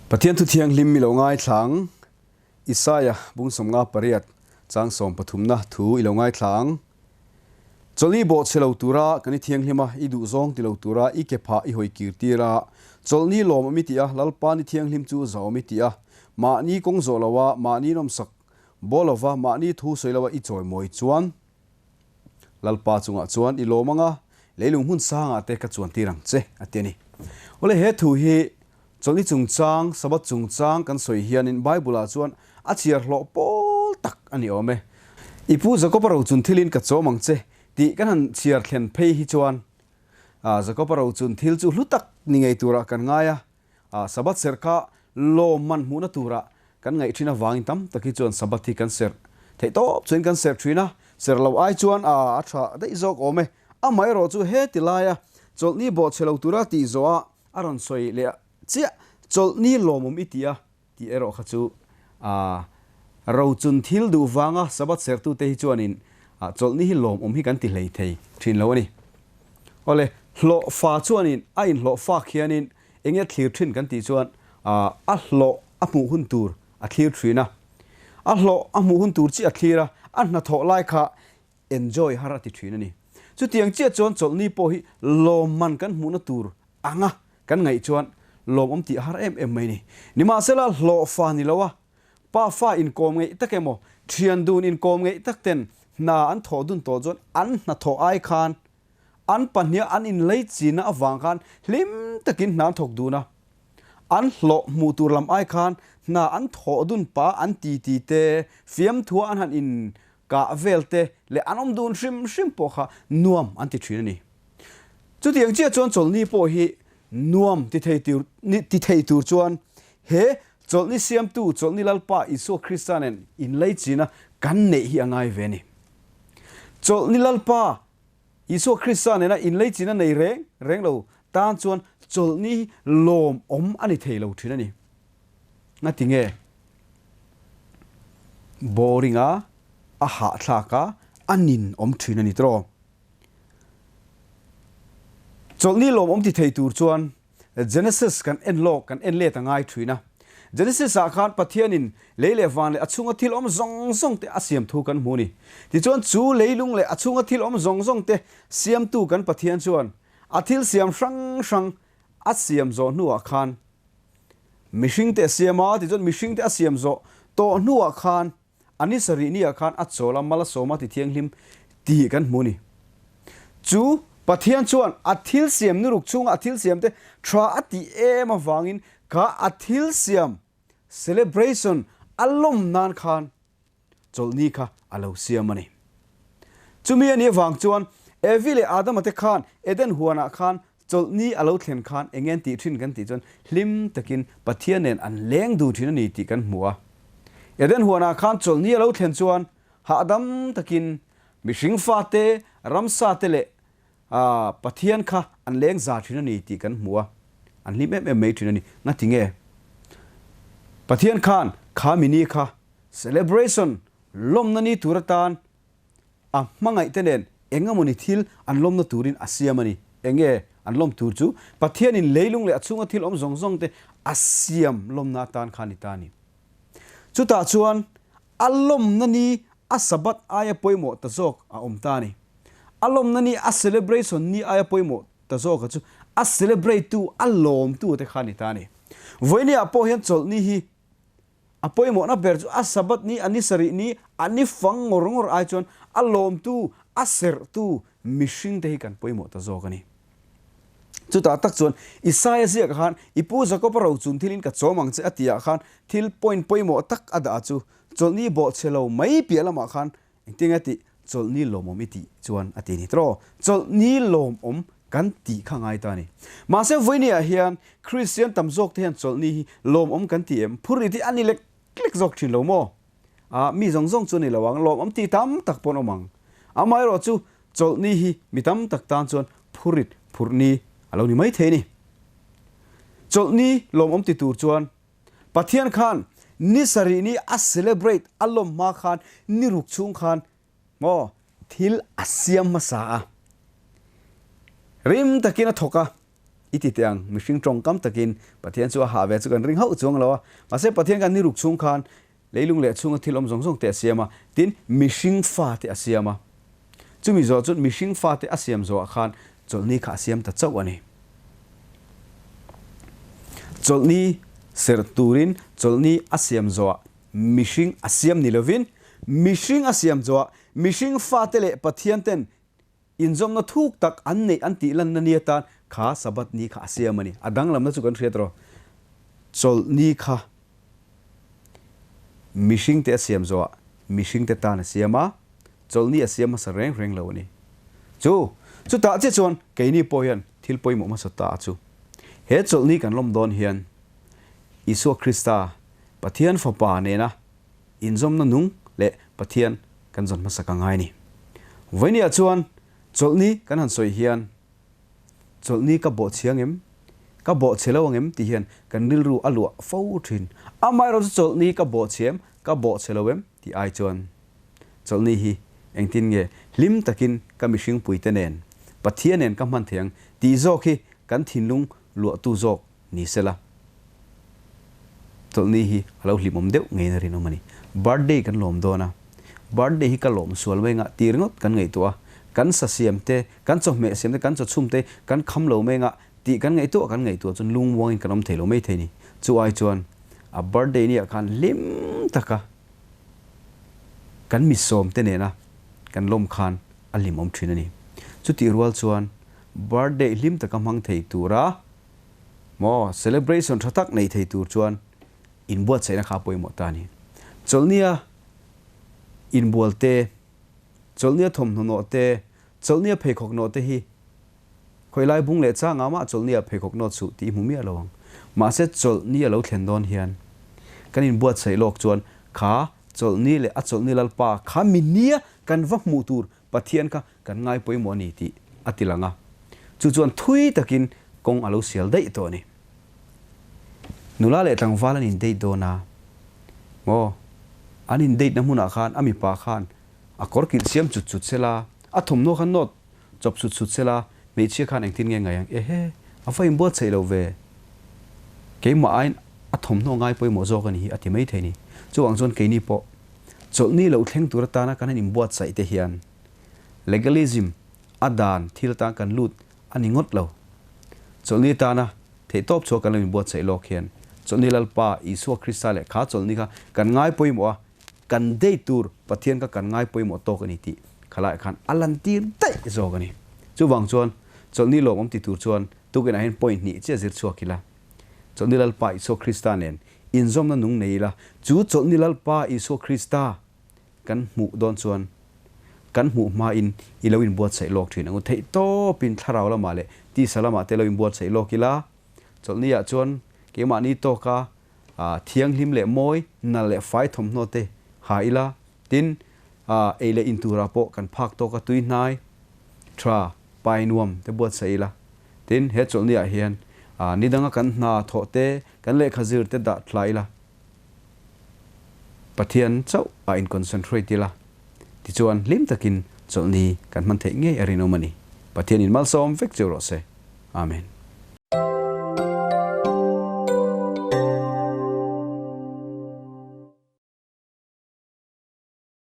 Pathian thu thianghlim i lo ngaithla ang. Isaia bung 58 chang 13na thu i lo ngaithla ang. Chawlhni bawh chhe lo tura kan i thianghlim a, i duhzawng ti lo tura i ke phah i hawi kir tir a, chawlhni lawm awm i tih a, Lalpa ni thianghlim chu zah awm i tih a, mahni kawng zawh lo a, mahni nawmsak baw lo va, mahni thu sawi lo a i chawimawi chuan Lalpa chungah chuan i lawm ang a, leilung hmun sangah te ka chuan tir ang che, a ti a ni. Awle he thu hi chawlhni chungchang, Sabbath chungchang kan sawi hianin Bible-ah chuan a chhiar hlawh pawl tak a ni awm e. I pu Jakob-a rochun thilin ka chawm ang che tih kan han chhiar thlen phei hi chuan Jakob-a rochun thil chu hlu tak ni ngei turah kan ngai a, Sabbath serh kha lawmman hmuhna turah kan ngaih thin avangin tam tak hi chuan Sabbath hi kan serh theih tawp chuan kan serh thin a, serh lo ai chuan a tha daih zawk awm e. Amaherawh chu heti laia chawlhni bawhchhe lo tura tih zawha a rawn sawi leh chiah chawlhni lawmawm i ti a tih erawh kha chu rochun thil duh vanga Sabbath serhtute hi chuanin chawlhni hi lawmawm hi kan ti hlei thei thin lo a ni. Awle, hlawhfa chuanin a inhlawhfak hianin enge thlir thin kan tih chuan a hlawh a hmuh hun tur a thlir thin a, a hlawh a hmuh hun tur chiah a thlir a, a hnathawh lai kha enjoy har a ti thin a ni. Chutiang chiah chuan chawlhni pawh hi lawmman kan hmuhna tur anga kan ngaih chuan lawmawm tih a har em em mai a ni. Nimahsela hlawhfa ni lo a, pa fa inkawm ngeih tak emaw, thian dun inkawm ngeih tak ten hna an thawh dun tawh chuan an hnathawh ai khan an pahniha an inlei chinna avang khan hlim takin hna an thawk dun a. An hlawh hmuh tur lam ai khan hna an thawh dun pa an titi te, fiamthua an han in kah vel te leh an awm dun hrim hrim pawh kha nuam an ti thin a ni. Chutiang chiah chuan chawlhni pawh hi nuam ti thei tur ti thei tur chuan he chawlhni siamtu chawlhni Lalpa Isua Krista nen inleichina kan neih hi a ngai ve a ni. Chawlhni Lalpa Isua Krista nena inleichina nei reng reng lo tan chuan chawlhni hi lawmawm a ni thei lo thin a ni. Ngati nge? Boring a, a hahthlak a, a nin awm thin a ni tawh. Chawlhni lawmawm ti thei tur chuan Genesis kan en lawk, kan en let a ngai thin a. Genesis ah khan Pathianin lei leh van leh a chhunga thil awm zawng zawng te a siam thu kan hmu a ni. Tichuan chu leilung leh a chhunga thil awm zawng zawng te siamtu kan Pathian chuan a thil siam hrang hrang a siam zawh hnuah khan mihring te a siam a, tichuan mihring te a siam zawh tawh hnuah khan A ni sarih ni ah khan a chawl a, mal a sawm a ti thianghlim tih kan hmu a ni. Chu Pathian chuan a thil siam nuruk chhunga a thil siam te tha a tih em avangin kha a thil siam celebration a lawm nan khan chawlhni kha a lo siam a ni. Chumi a nih avang chuan Evi leh Adama te khan Eden huanah khan Chawlhni a lo thlen khan eng nge an tih thin kan tih chuan hlim takin Pathian nen an leng dun thin a ni tih kan hmu a. Eden huanah khan chawlhni a lo thlen chuan hahdam takin mihring fate, ramsa te leh Pathian kha an leng za thin a ni tih kan hmu a. An hlim em em mai thin a ni. Ngati nge? Pathian khan kha mini kha celebration lawmna ni tur atan A hmangaihte nen eng emawni thil an lawmna turin a siam a ni. Eng nge an lawm tur chu? Pathianin leilung leh a chhunga thil awm zawng zawng te a siam lawmna atan kha a ni ta a ni. Chutah chuan a lawmna ni a Sabbath aia pawimawh ta zawk a awm ta a ni. A lawmna ni a celebration ni aia pawimawh ta zawk a chu a celebrate tu, a lawmtu te kha a ni ta a ni. Vawinia pawh hian chawlhni hi A pawimawhna ber chu a Sabbath ni, a ni sarih ni, a ni fang ngawr ngawr ai chuan a lawmtu, a serhtu mihringte hi kan pawimawh ta zawk a ni. Chutah tak chuan Isaia ziakah khan i pu Jakob-a rochun thilin ka chawm ang che a tihah khan thil point pawimawh tak a dah chu chawlhni bawhchhe lo mai piah lamah khan Engtin nge tih? Chawlhni lawmawm i tih chuan a ti ni tawh. Chawlhni lawmawm kan tih kha ngai ta a ni. Mahse vawinia hian Kristian tam zawk te hian chawlhni hi lawmawm kan ti em? Phur ri te a ni lek lek zawk thin lo maw? Ah, mi zawng zawng chu a ni lo ang, lawmawm tih tam tak pawh an awm ang. Amaherawh chu chawlhni hi mi tam tak tan chuan phurit phurhni a lo ni mai thei a ni. Chawlhni lawmawm ti tur chuan Pathian khan ni sarih ni a celebrate a lawm hma khan ni ruk chhung khan maw thil a siam hmasa a, rim takin a thawk a. I ti teh ang, mihring tawngkam takin Pathian chu a hah ve chu kan ring hauh chuang lo a. Mahse Pathian khan ni ruk chhung khan leilung leh chhunga thil awm zawng zawng te a siam a, tin mihring fate a siam a. Chumi zawh chuan mihring fate a siam zawhah khan chawlhni kha a siam ta chauh a ni. Chawlhni serh turin chawlhni a siam zawhah mihring a siam ni lovin, mihring a siam zawhah mihring fate leh Pathian ten Inzawmna thuk tak an neih an tih lanna ni atan kha Sabbath ni kha a siam a ni. A danglamna chu kan hriat rawh. Chawlh ni kha mihringte a siam zawhah mihringte tan a siam a, chawlh ni a siam hmasa reng reng lo a ni. Chu, chutah chiah chuan keini pawh hian thil pawimawh hmasa ta chu he chawlh ni kan lawm dawn hian Isua Krista, Pathian Fapa nena Inzawmna nung leh Pathian kan zawn hmasak a ngai ni. Vawinia chuan chawlhni kan han sawi hian chawlhni ka bawhchhe ang em, ka bawhchhe lo ang em tih hian kan rilru a luah fo thin. Amaherawhchu chawlhni ka bawhchhe em, ka bawhchhe lo em tih ai chuan chawlhni hi engtin nge hlim takin ka mihringpuite nen, Pathian nen ka hman thei ang tih zawk hi kan thinlung luahtu zawk ni sela, chawlhni hi a lo hlimawm deuh ngeiin a rinawm a ni. Birthday kan lawm dawn a, birthday hi ka lawm sual mai ngah tih ringawt kan ngaihtuah a, kan sa siam te, kan chawhmeh siam te, kan chawchhum te kan kham lo mai ngah tih kan ngaihtuah kan ngaihtuah chuan lungmuangin kan awm thei lo mai thei ni. Chu ai chuan a birthday niah khan hlim taka kan misawm te nena kan lawm khan a hlimawm thin a ni. Chutih rual chuan birthday hlim taka hmang thei tura Maw celebration tha tak nei thei tur chuan inbuatsaihna kha a pawimawh ta a ni. Chawlhnia inbual te, chawlhnia thawmhnaw nawh te, chawlhnia pheikhawk nawh te hi khawilai bung leh changah mah chawlhnia pheikhawk nawt suh tih i hmu miah lo ang. Mahse chawlhni a lo thlen dawn hian kan inbuatsaih lawk chuan kha chawlhni leh a chawlhni lalpa kha mi nia kan va hmuh tur Pathian kha kan ngai pawimawh a ni tih a ti lang a, chu chuan thui takin kawng a lo sial daih tawh a ni. Nula leh tlangval an in date dawn a, maw? An in date na hmunah khan a mipa khan a kawr kilh siam chut chut sela, a thawmhnaw kha nawt chawp chut chut sela, hmeichhia khan engtin nge ngai ang? Ehe, a va inbuatsaih lo ve. Keimah aiin a thawmhnaw ngai pawimawh zawk a ni hi a ti maithei a ni. Chuvang chuan keini pawh Chawlhni lo thleng tur atana kan han inbuatsaih te hian legalism a dan thil atan kan lut a ni ngawt lo. Chawlhni atana theihtawp chhuah kan lo inbuatsaih lawk hian Chawlhni Lalpa Isua Krista leh kha chawlhni kha kan ngai pawimawh a, kan date tur Pathian kha kan ngai pawimawh tawk a ni tih khalaiah khan a lantir daih zawk a ni. Chuvang chuan Chawlhni lawmawm ti tur chuan tukinah hian point hnih chiah zir chhuak ila. Chawlhni Lalpa Isua Krista nen inzawmna nung nei ila, chu Chawlhni Lalpa Isua Krista kan hmuh dawn chuan kan hmuh hmain i lo inbuatsaih lawk thin ang u. Theih tawpin thlarau lamah leh tisa lamah te lo inbuatsaih lawk ila, Chawlhniah chuan keimahni tawka thianghlim leh mawi, nal leh fai thawmhnaw te ha ila, tin, ei leh in turah pawh kan phak tawka tui hnai, tha, pai nuam te buatsaih ila. Tin, he chawlhniah hian ni danga kan hna thawh te, kan lehkha zir te dah thla ila, Pathian chauh a in concentrate ila, tichuan hlim takin chawlhni kan hman theih ngei a rinawm a ni. Pathianin malsawm vek cheu rawh se. Amen.